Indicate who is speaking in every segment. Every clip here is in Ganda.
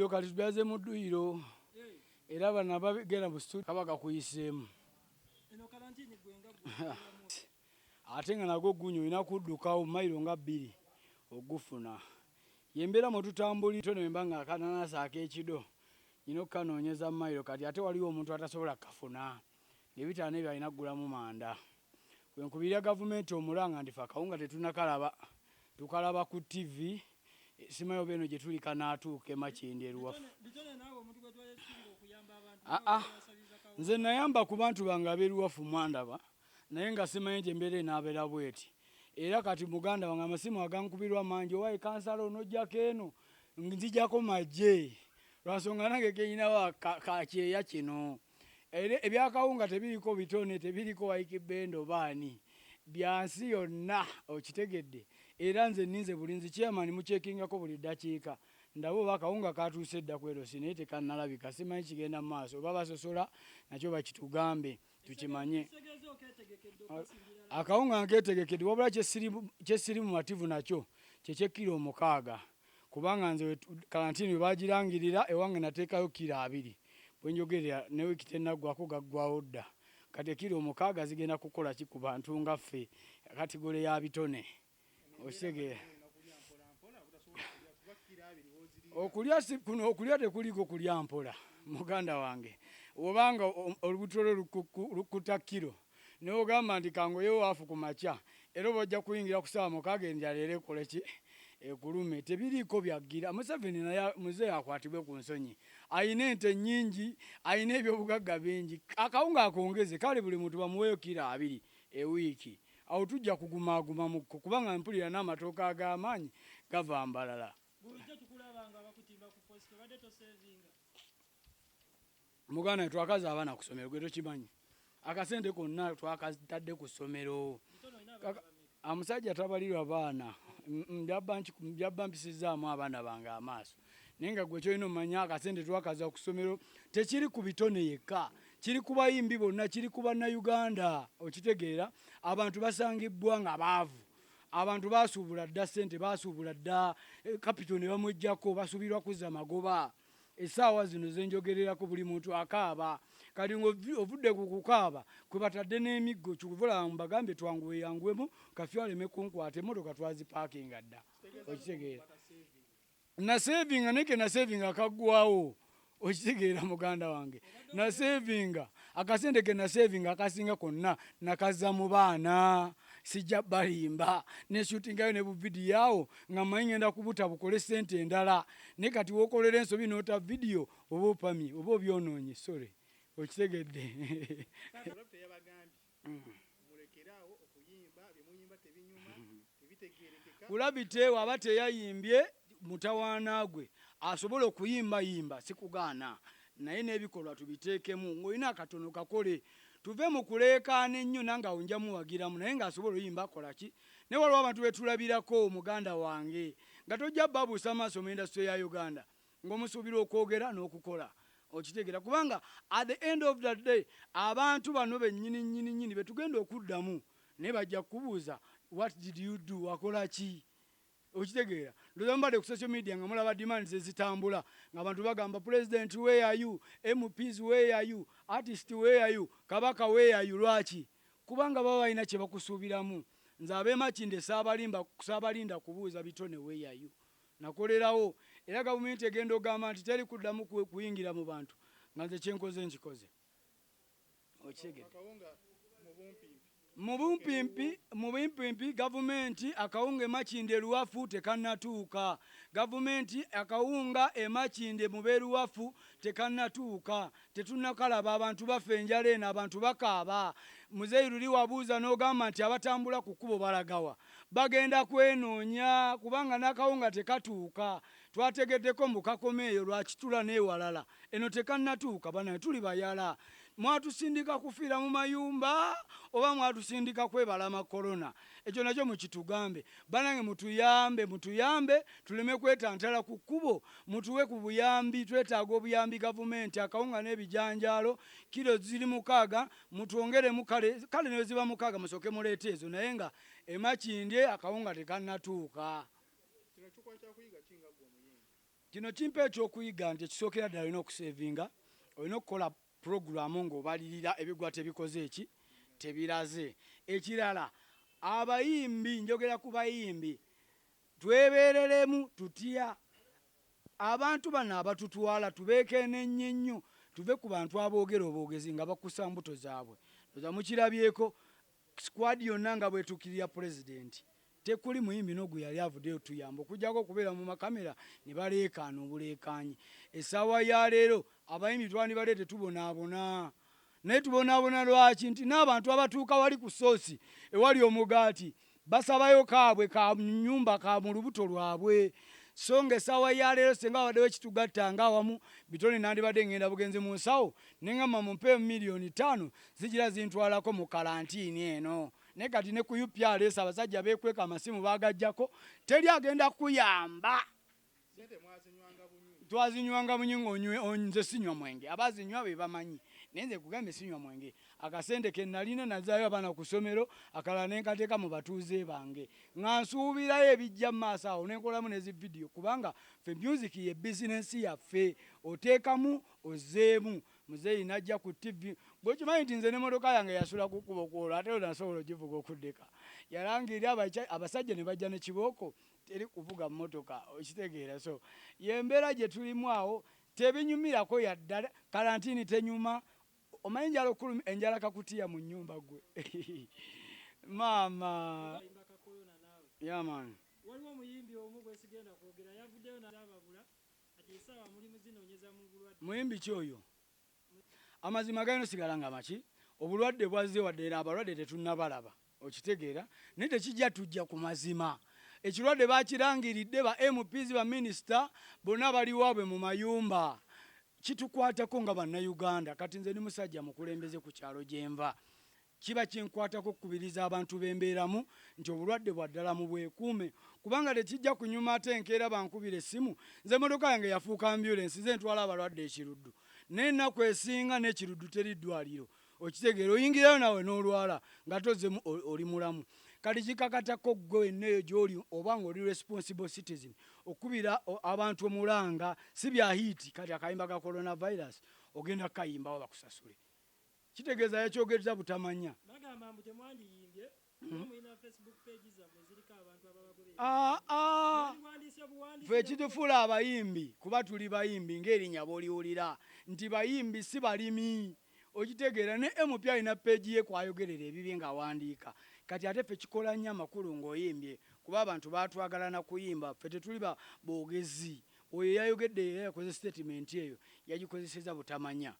Speaker 1: Kati tubyaze mu dduyiro era bano abagenda mu situ kaba kakuyiseemu ate nga nagwo gunywa olina kuddukawo mayiro nga bbiri ogufuna. Y'embeera mwe tutambulira tono bwe mba nga akananasi ak'ekido nnina okukanoonyeza mayiro kati ate waliwo omuntu atasobola kukafuna ng'ebitaano ebyo alina kugulamu manda. We nkubirira gavumenti omulanga nti ffe akawunga tetunnakalaba tukalaba ku ttivvi simanyi oba eno gye tuli kanaatuuka e Makindye e Luwafu. Aa nze nayamba ku bantu bange ab'e Luwafu mwandaba naye nga simanyi nti embeera enaabeera bweti era kati muganda wange amasimu agankubirwa mangi owaye kansala onojjako eno nzijako magye lwansonga nange kenyinawo kakyeya kino era ebyakawunga tebiriko bitone tebiriko waiki bendo baani byansi yonna okitegedde era nze ninze bulinzi chairman mukyekingako buli ddakiika ndabe oba akawunga katuuse dda ku LC naye tekannalabika simanyi kigenda mu maaso oba basosola nakyo bakitugambe tukimanye. Akawunga nketegekedde wabula kyesiri mumativu nakyo kyekye kilo 6 kubanga nze kalantini webagirangirira ewange nateekayo kilo 20 bwenjogerera ne wiiki tenaggwako gaggwawo dda kati ekilo 6 zigenda kukola ki ku bantu nga ffe katigole ya bitone okitegeera. Okulya si kuno okulya tekuliiko kulya mpola muganda wange obanga olubuto lwo lukkuta kiro n'ogamba nti kangoyewo waafu ku makya era oba ojja kuyingira ku ssaawa 6 enjala era ekole ki ekulume tebiriiko byaggira Museveni naye muzeeyi akwatibwe ku nsonyi alina ente nnyingi alina ebyobugagga bingi akawunga akongeze kale buli muntu bamuweeyo kiro 20 ewiiki Awo tujja kugumaagumamuko kubanga mpulira n'amatooke ag'amaanyi gava Mbarara.
Speaker 2: Bulijjo tukulaba nga bakutimba ku post obadde tosevinga?
Speaker 1: Muganda wange twakaza abaana ku ssomero gwe tokimanyi akasente konna twakatadde ku ssomero. Omusajja tabalirwa baana byabba mpisizzaamu abaana bange amaaso naye nga gwe kyolina omanya akasente twakaza ku ssomero tekiri ku bitone yekka kiri ku bayimbi bonna kiri ku bannayuganda okitegeera abantu basangibbwa nga baavu abantu basuubula dda ssente basuubula dda kapito ne bamweggyako basuubirwa kuzza magoba Essaawa zino ze njogererako buli muntu akaaba kati ng'ovudde ku kukaaba kwe batadde n'emiggo ky'ova olaba mbagambye twanguweyanguwemu kafyu aleme kunkwata emmotoka twazipaakinga dda okitegeera. Naseevinga naye ke naseevinga kaggwaawo okitegeera muganda wange naseevinga akasente ke naseevinga akasinga konna nakazza mu baana sijja balimba ne shootingayo ne buvidiyo awo nga mmanyi ngenda kubuta bukole ssente endala naye kati wokolera ensobi n'ota vidiyo oba opamye oba obyonoonye sorry okitegedde. Gravity waba teyayimbye mutawaana gwe asobola okuyimba yimba sikugaana naye n'ebikolwa tubiteekemu ng'olina akatono kakole tuve mu kuleekaana ennyo nange awo nja muwagiramu naye ng'asobola oyimba akola ki naye waliwo abantu betulabirako muganda wange nga tojja babuusa maaso mu industry ya Uganda ng'omusuubira okwogera n'okukola okitegeera kubanga at the end of the day abantu bano bennyini nnyini nnyini betugenda okuddamu naye bajja kukubuuza what did you do wakola ki okitegeera ndoza mubadde ku social media nga mulaba demands ezitambula nga abantu bagamba president where are you MPs where are you artist where are you kabaka where are you lwaki kubanga baba balina kye bakusuubiramu nze ab'e Makindye saabalimba saabalinda kubuuza bitone where are you nakolerawo era gavumenti egenda ogamba nti teri kuddamu kuyingira mu bantu nga nze kyenkoze nkikoze okitegedde Mu bumpimpi gavumenti akawunga e Makindye Luwafu tekannatuuka. Gavumenti akawunga e Makindye mu b'e Luwafu tekannatuuka. Tetunnakalaba abantu bafa enjala eno abantu bakaaba. Muzeeyi luli wabuuza n'ogamba nti abatambula ku kkubo balaga wa? Bagenda kwenoonya kubanga n'akawunga tekatuuka. Twategeddeko mbu kakoma eyo Rwakitura n'ewalala. Eno tekannatuuka bannange tuli bayala. Mwatusindika kufiira mu mayumba oba mwatusindika kwebalama korona? Ekyo nakyo mukitugambe. Banange mutuyambe, mutuyambe tuleme kwetantala ku kkubo, mutuwe ku buyambi, twetaaga obuyambi gavumenti, akawunga n'ebijanjaalo kiro ziri 6, mutwongeremu kale kale ne ziba 6 musooke muleete ezo, naye nga e Makindye akawunga tekannatuuka.
Speaker 3: Kino kikuwa kyakuyiga ki nga ggwe omuyimbi?
Speaker 1: Kino kimpa ekyokuyiga nti ekisookera ddala olina okusevinga, olina okukola pulogulaamu ng'obalirira ebigwa tebikoze ki tebiraze. Ekirala abayimbi, njogera ku bayimbi, twebeereremu tutya abantu bano abatutwala tubeekeenenye nnyo, tuve ku bantu aboogera obwogezi nga bakusa mbuto zaabwe. Ndowooza mukirabyeko squad yonna nga bwetuukirira pulezidenti, tekuli muyimbi n'ogu yali avuddeyo tuyamba okuggyako okubeera mu makamera ne baleekaana obuleekaanyi. Essaawa ya leero abayimbi twandibadde tetubonaabona, naye tubonaabona lwaki? Nti n'abantu abatuuka wali ku soosi ewali omugaati basabayo kaabwe ka nnyumba ka mu lubuto lwabwe, so nga essaawa ya leero singa wabaddewo ekitugatta nga awamu bitone nandibadde ngenda bugenzi mu nsawo ne ngamba mumpe 5 millioni zigira zintwalako mu kalantiini eno. Naye kati ne ku UPRS abasajja beekweka, amasimu baagaggyako, teri agenda kuyamba.
Speaker 3: Sente mwazinywanga bunywi?
Speaker 1: Twazinywanga bunywi nga nze sinywa mwenge, abazinywa be bamanyi, naye nze kugambye sinywa mwenge. Akasente ke nalina nazaayo abaana ku ssomero, akalala ne nkateeka mu batuuze bange nga nsuubirayo ebijja mu maaso awo, ne nkolamu ne zi vidiyo, kubanga ffe music ye bizinensi yaffe, oteekamu ozzeemu. Muzeeyi najja ku TV, bwekimanyi nti nze n'emmotoka yange yasula ku kkubo kwolwo, ate olwo nasobola ogivuga okuddeka. Yalangirira abasajja ne bajja ne kibooko, teri kuvuga mmotoka, okitegeera? So y'embeera gye tulimu awo, tebinyumirako yaddala, kalantiini tenyuma. Omanyi enjala okuluma, enjala kakutiya mu nnyumba gwe maama.
Speaker 2: Bayimba ka corona naawe.
Speaker 1: Yeah man.
Speaker 2: Waliwo omuyimbi omu gwe sigenda kwogera, yavuddeyo n'ababula ati essaawa mulimu zinoonyeza mu bulwadde.
Speaker 1: Muyimbi ki oyo? Amazima galina osigala nga maki, obulwadde bwazze wadde era abalwadde tetunnabalaba, okitegeera? Naye tekijja tujja ku mazima. Ekirwadde bakirangiridde, ba MPs, ba minisita bonna bali waabwe mu mayumba. Kitukwatako nga Bannayuganda. Kati nze ndi musajja mukulembeze ku kyalo gye nva. Kiba kinkwatako okukubiriza abantu be mbeeramu nti obulwadde bwa ddala mubwekuume kubanga tekijja kunyuma ate enkeera bankubire essimu. Nze emmotoka yange yafuuka ambyulensi, nze ntwala abalwadde e Kiruddu naye ennaku esinga n'e Kiruddu teri ddwaaliro, okitegeera? Oyingirayo naawe n'olwala ng'ate ozzeemu oli mulamu. Kati kikakatako ggwe wenna eyo gy'oli oba ng'oli responsible citizen okukubira abantu omulanga, si bya hiiti kati akayimba ka coronavirus ogenda kukayimbawo bakusasule. Kitegeeza yakyogezza butamanya.
Speaker 2: Bagamba mbu temwandiyimbye kuba mulina Facebook page zammwe eziriko abantu ababagoberera.
Speaker 1: Aa
Speaker 2: Mwandiwandiise buwandiisi
Speaker 1: ffe ekitufuula abayimbi kuba tuli bayimbi ng'erinnya bw'oliwulira nti bayimbi si balimi, okitegeera? Ne MP alina page ye kw'ayogerera ebibye ng'awandiika. Kati ate ffe kikola nnyo amakulu ng'oyimbye kuba abantu baatwagala na kuyimba, ffe tetuli boogezi. Oyo eyayogedde era yakoze statement eyo yagikozesezza butamanya.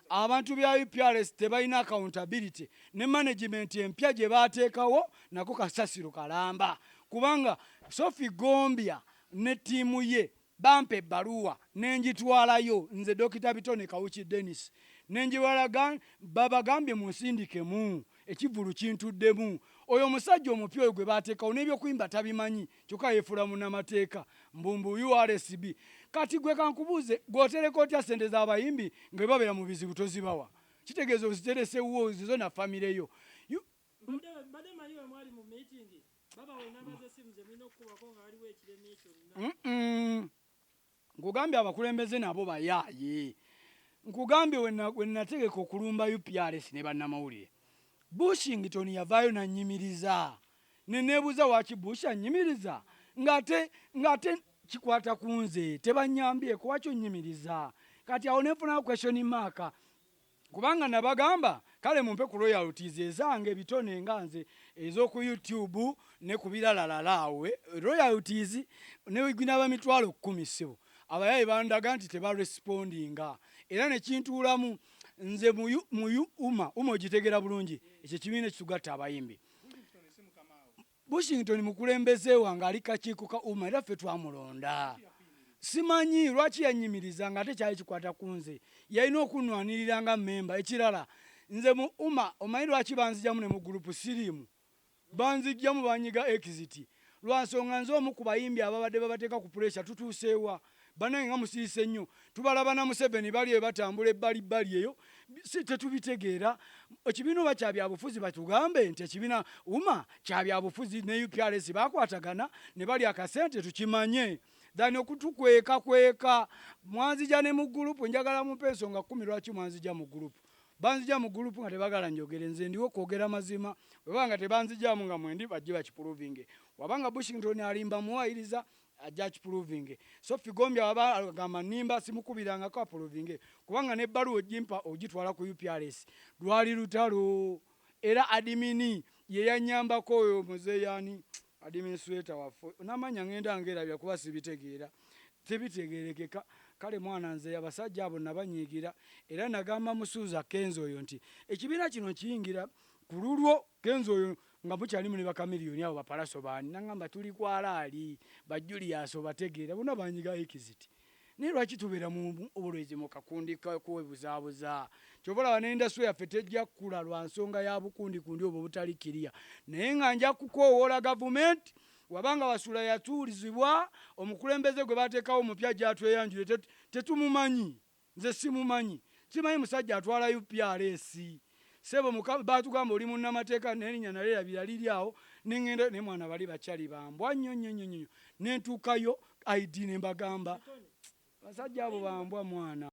Speaker 1: Abantu bya UPRS tebalina accountability ne management empya gye baateekawo nako kasasiro kalamba, kubanga Sophie Gombya ne ttiimu ye bampa ebbaluwa ne ngitwalayo nze Dokita Bitone Kawuki Denis ne ngibalaga, babagambye munsindikemu ekivvulu kintuddemu. Oyo omusajja omupya oyo gwe baateekawo n'ebyokuyimba tabimanyi kyokka yeefuula munnamateeka mbu mbu URSB. Kati gwe kankubuuze, gwe otereka otya ssente z'abayimbi nga bwe babeera mu bizibu tozibawa? Kitegeeza oziterese wuwo zizo na famire yo.
Speaker 2: Mbadde manyi we mwali mu meeting babawa ennamba z'essimu ze mulina okukubako nga waliwo ekiremye kyonna.
Speaker 1: Nkugambye abakulembeze nabo bayaaye. Nkugambye we nategeka okulumba UPRS ne bannamawulire, Bushington yavaayo n'annyimiriza. Ne neebuuza lwaki Bush annyimiriza ng'ate ng'ate kikwata ku nze, tebannyambyeko, lwaki onnyimiriza? Kati awo ne nfunawo question mark kubanga nabagamba kale mumpe ku royalties ezange ebitone nga nze ez'oku YouTube ne ku biralalala awo royalties ne ginaba 100,000 ssebo. Abayaaye bandaga nti tebarespondinga era ne kintuulamu nze mu UMA, UMA ogitegeera bulungi, ekyo ekibiina ekitugatta abayimbi. Bushington mukulembeze wange, ali kakiiko ka UMA era ffe twamulonda. Simanyi lwaki yannyimiriza nga ate kyali kikwata ku nze. Yalina okunnwanirira nga mmemba. Ekirala nze mu UMA omanyi lwaki banzigyamu ne mu gurupu siriimu? Banzigyamu banyiga exit lwa nsonga nze omu ku bayimbi ababadde babateeka ku pressure. Tutuuse wa? Bannange nga musirise nnyo. Tubalaba na Museveni bali eyo batambula ebbali bbali eyo si tetubitegeera. Ekibiina oba kya byabufuzi batugambe nti ekibiina UMA kya byabufuzi ne UPRS bakwatagana ne balya akasente tukimanye than okutukweka kweka. Mwanzija ne mu group, njagala mumpe ensonga 10 lwaki mwanzija mu group. Banzija mu group nga tebagala njogere, nze ndiwo kwogera mazima. Bwebaba nga tebanzijaamu nga mwendi bajje bakiprovinge. Wabanga Bushington alimba muwayiriza ajja akiprovinge. Sophie Gombya waba agamba nnimba simukubirangako aprovinge, kubanga n'ebbaluwa ogimpa ogitwala ku UPRS. Lwali lutalo era admin ye yannyambako oyo muzeeyi ani administrator waffe n'amanya ngenda ngerabya kuba sibitegeera, tebitegeerekeka. Kale mwana nze abasajja abo nabanyiigira era nagamba Musuuza Kenzo oyo nti ekibiina kino nkiyingira ku lulwo Kenzo oyo nga mukyalimu ne bakamiliyoni abo bapalaso baani, nangamba tuli kwalaali ba Julius obategeera bonna banyiga exit. Naye lwaki tubeera mu obulwezi mu kakundi kwebuzaabuza? Kyova olaba ne industry yaffe tejja kkula lwa nsonga ya bukundikundi obwo obutali kiriya. Naye nga nja kukoowoola gavumenti, wabanga Wasula yatuulizibwa omukulembeze gwe bateekawo omupya gy'atweyanjule, tetumumanyi. Nze simumanyi. Simanyi musajja atwala UPRS. Ssebo baatugamba oli munnamateeka n'erinnya nalyerabira liri awo, ne ŋŋenda naye mwana bali bakyali bambwa nnyo nnyo nnyo nnyo. Ne ntuukayo ID ne mbagamba basajja abo bambwa mwana.